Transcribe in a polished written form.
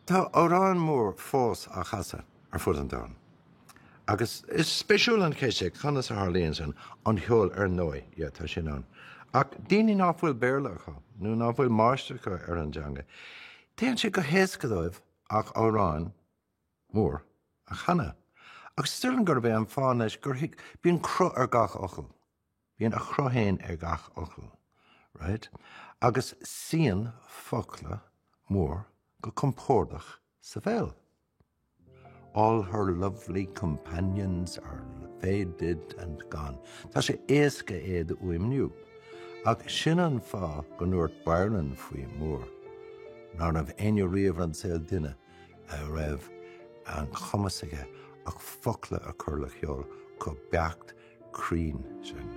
Tá amhrán mór fós á chasadh ar fud an domhain. Agus is spéisiúil an cheist é conas a tharlaíonn sin, an ceol ar ndóigh, yeah, tá sin ann. Ach daoine ná fuil Béarla acu nó ná fuil máistreacht acu ar an dteanga, téann sé go héasca dóibh ach amhráin mór a chanadh. Agus is dóigh liom gurb é an fáth anois gur thuig, bíonn cruth ar gach fhocal. Bíonn a chruth féin ar gach fhocal, right? Agus suíonn focla mór go compordach sa bhéal. All her lovely companions are faded and gone. Tá sé éasca é d'fhuaimniú. Ach sin an fáth go ndúirt Byron faoi Moore ná raibh éinne riamh ar an saol duine a raibh an cumas aige ach focla a chur le ceol chomh beacht cruinn sin.